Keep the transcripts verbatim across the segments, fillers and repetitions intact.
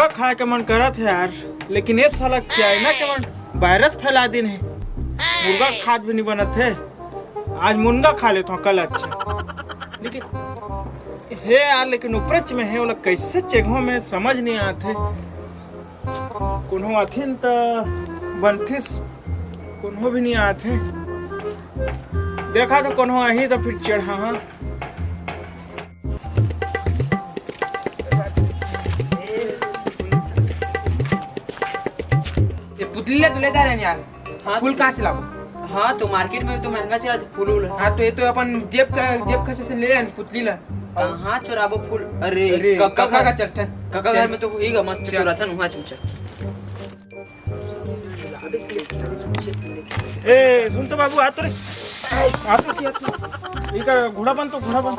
का खाए के मन करत हे यार, लेकिन ये साला चाइना के मन वायरस फैला दिन हे। मुर्गा खात भी नहीं बनत हे। आज मुनगा खा लेथों, कल अच्छा। लेकिन हे यार, लेकिन उपरेच में हे, ओला कैसे चेघो में समझ नहीं आत हे। कोनो आथिन त बनथिस, कोनो भी नहीं आत हे। देखा तो कोनो आही तो फिर चढ़ा, हाँ। ये पुतली ला तो लेता रहने यार। हाँ। फूल कहाँ से लाबो? हाँ, तो मार्केट में तो महंगा चला था फूल उल। हाँ, तो ये तो अपन जेब का, जेब खर्चे से ले आन पुतली ला। कहाँ चोराबो फूल? अरे, अरे, कक्का कक्का घर, का चलथन। कक्का चल। घर में तो होही गा, मस्त चल। चोराथन, वहाँ चल, चल। ए, सुन तो बाबू, आ तो रे। आ तो, क्या तो? ई का घोड़ा बन तो, घोड़ा बन।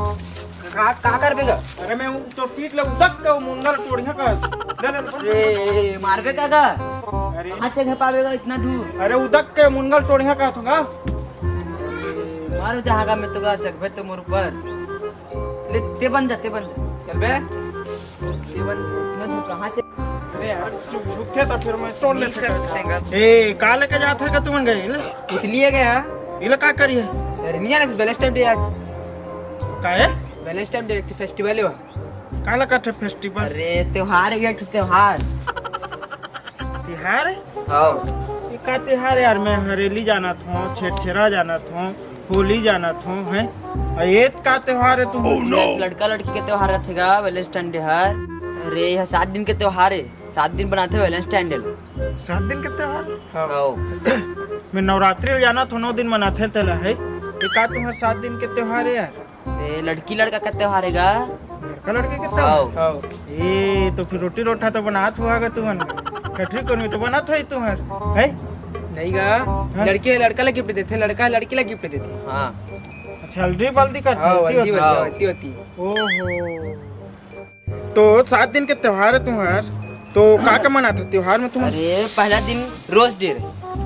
का, का करबे गा? अरे मैं उ-, तो पीट ले उदक के उ मुंगल टोड़िया का। ले, ले, ले। ए, मारबे का गा? अरे। कहाँ चघे पाबे गा इतना दूर? अरे उदक के मुंगल टोड़िया का तो गा। मारो जहाँ का मैं तो गा, चघबे तो मोर ऊपर। ले, ते बन जा, ते बन जा। चल बे। ते बन। इतना दूर कहाँ चल? अरे यार, चुप, चुप थे तो फिर मैं तोड़ नहीं लेते। सकते गा। ए, का लेके जात हे का तुमन गए? ले। उतलिए गया। इला का करिए? अरे नहीं यार, Valentine Day आज। का है? Valentine Day एक festival है वहाँ। काला का ठे festival? अरे त्योहार है, एक ठे त्योहार। तिहार है? हाँ। ये का तिहार है यार? मैं हरेली जानत हों, छेरछेरा जानत हों, होली जानत हों, हैं? अउ ये का तिहार है तू? Oh no! लड़का लड़की के त्योहार रथे गा, Valentine Day हर। अरे यह सात दिन के त्योहार है, सात दिन बनाथे Valentine Day ला। सात दिन के त्योहार? हाँ। मैं नवरात्रि ल जानत हों, नौ दिन मनाथे तेला है। ये का तुम्हार सात दिन के त्योहार है यार? ए, लड़की लड़का का त्योहार है गा। लड़का लड़की के त्योहार? हाँ। हाँ। ए, तो फिर रोटी रोटा तो बनात होगा तुमन। कटरी कोन में तो बनात होही तुमन, है? नहीं गा। हाँ। लड़की लड़का ला gift देथे, लड़का लड़की ला gift देथे। हाँ। अच्छा, हल्दी बल्दी करथे, हाँ, हल्दी हल्दी बल्दी, हाँ, होती। हल्दी होती। ओहो। तो सात दिन के त्योहार है तुम्हार, तो का का मनात हो त्योहार में तुम? अरे, पहला दिन Rose Day रे।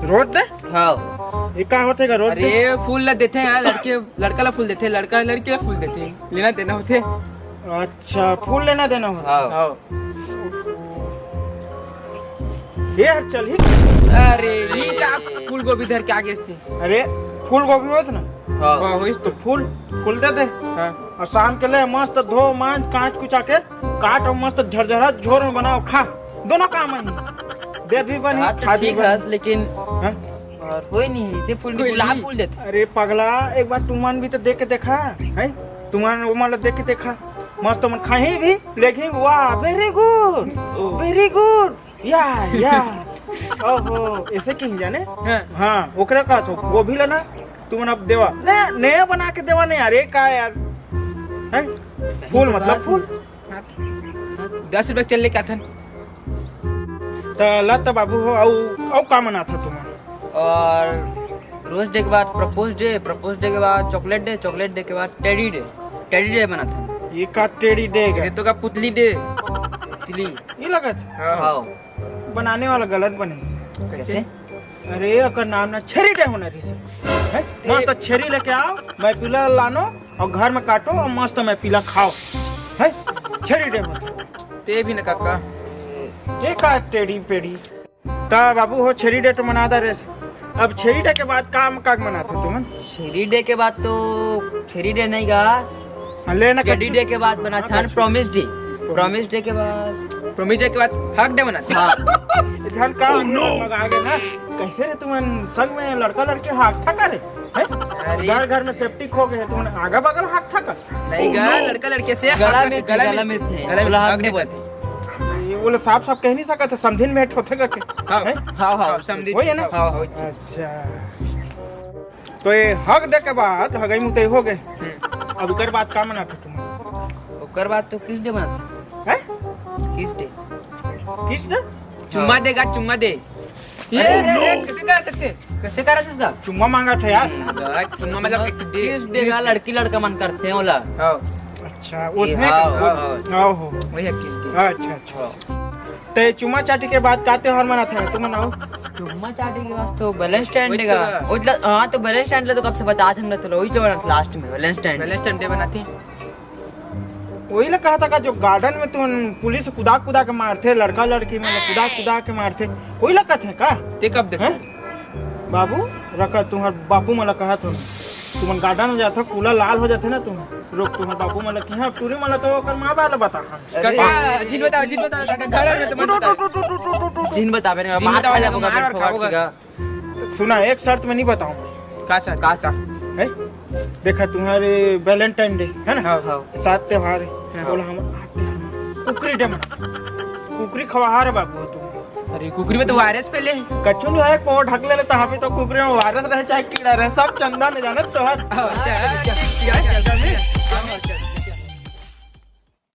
Rose Day? हाँ। ये का होथे गा Rose Day? अरे, फूल ला देथे यार, लड़के, लड़का ला फूल देथे, लड़का लड़की ला फूल देथे, लेना देना होथे। अच्छा, फूल लेना देना होथे। हाँ। हाँ। ये हर चल ही। अरे, ये का फूल गोभी धर के आगे से? अरे, फूल गोभी होत ना? हाँ। हाँ, होइस तो। फूल, फूल दे दे। हाँ। अउ शाम के ले मस्त धो मांज कांच कुचा के काट अउ मस्त झरझरा झोर में बनाओ, खा। दोनों काम आही। दे भी बनी, हाँ, तो खा भी ठीक बनी। है, लेकिन हाँ? और कोई नहीं, इसे फूल कोई गुलाब नहीं। फूल देते। अरे पगला, एक बार तुमन भी तो देख के देखा, हैं? तुमन वो मतलब देख के देखा, मस्त मन खाही भी, लेकिन वाह, very good, very good। या, या। ओहो, ऐसे कहीं जाने? हाँ। हाँ, ओकरे का तो गोभी लेना, तुमन अब देवा। ले, नया बना के देवा नहीं यार, ये का यार? हैं? फूल मतलब फूल। दस रुपये चल लेके आथन। त ला त बाबू हो, अउ, अउ का मनाथा तुमन? और Rose Day के बाद Propose Day, Propose Day के बाद Chocolate Day, Chocolate Day के बाद Teddy Day, Teddy Day मनाथन। ये का Teddy Day का? ये तो का पुतली Day, पुतली। ये लगत? हाँ। हाँ। बनाने वाला गलत बने। कैसे? अरे, ओकर नाम ना छेरी डे होना रहिस। हैं? ते मस्त छेरी लेके आओ, मैं पिला लानो अउ घर में काटो अउ मस्त मैं पिला खाओ। हैं? छेरी डे होना। ते भी न काका। ये का टेढ़ी पेढ़ी। ता बाबू हो, छेरी डे तो मना दा रे। अब छेरी डे के बाद का, का मनाथा तुमन? छेरी डे के बाद तो छेरी डे नहीं गा। हाँ, ले ना Teddy कच्ची। Day के बाद बनाथन Promise Day। Promise Day के बाद, Promise Day के बाद Hug Day बनाथन। हाँ। झन का Oh, no। मगा गे ना। कैसे रे तुमन संग में लड़का लड़की हाकथा करे? हैं? अरे। घर घर में सेप्टिक हो गए, तुमन आगा बगल हाकथा कर? नहीं गा, Oh, no। लड़का लड़के से गला hug, में थे, गला गला में में थे। गला में बोला hug hug नहीं नहीं बोलते। ये बोले साफ साफ कह नहीं सकत, समधिन भेंट होथे करके। हाँ, हैं? हाँ, हाँ, हाँ, समधिन। वही है ना? हाँ, हाँ। अच्छा। तो ये hug day के बाद हगई मुतई हो गए। हम्म। अब ओकर बाद का मनाथा तुम? ओकर बाद तो kiss day मनाथा। हैं? Kiss day। Kiss day? चुम्मा देगा, चुम्मा दे। ये अरे, रे, रे, no। कैसे करत हस? कैसे करत हस इसका? चुम्मा मांगत हे यार। हम्म, चुम्मा मतलब एक दे। Kiss day का लड़की लड़का मन करथे ओला। हाँ। अच्छा, ये, उसमें हाँ, का? हाँ, हाँ। हाँ, हो। वही है kiss day। अच्छा, अच्छा। हाँ। ते चुम्मा चाटी के बाद का त्योहार मनाथा? तुम मनाओ। चुम्मा चाटी के बाद तो Valentine वही Day तो का। है। वो ल-, हाँ, तो Valentine Day तो कब से बताथन, तो वही तो बनाथे last में, Valentine Day। Valentine Day बनाथे। वही ला कहा था का, जो गार्डन में तुमन पुलिस कुदा कुदा के मारथे, लड़का लड़की मन ला कुदा कुदा के मारथे, वही ला कथे का? ते कब देख? हैं? बाबू, रखा, तुम्हार बापू मन ला कहा तो, तुमन गार्डन में जाथो, कूला लाल हो जाथे ना तुम। रुक, तुम्हार बापू मन ला किहा, टूरी मन ला तो ओकर माँ बाप ला बता। काका, जिन बता, जिन बता, काका, घर में तो मत बता। जिन बतावे ना, जिन मार बतावे खा ना, जाबो, मार मार खाबो खाबो का। सुना, एक शर्त में नहीं बताऊँ। का शर्त? का शर्त? है? देखा, तुम्हारे वैलेंटाइन डे है ना? हाँ, हाँ। सात त्योहार है। हाँ। बोला हम आते हैं। कुकरी डे मना। कुकरी खवाहा रे बाबू तुम। अरे, कुकरी में तो वायरस फैले है। कछु नहीं है, को ढक ले लेता, अभी तो कुकरी में वायरस रहे चाहे कीड़ा रहे, सब चंदा ने जानत तो है। अच्छा, अच्छा, अच्छा, अच्छा, अच्छा।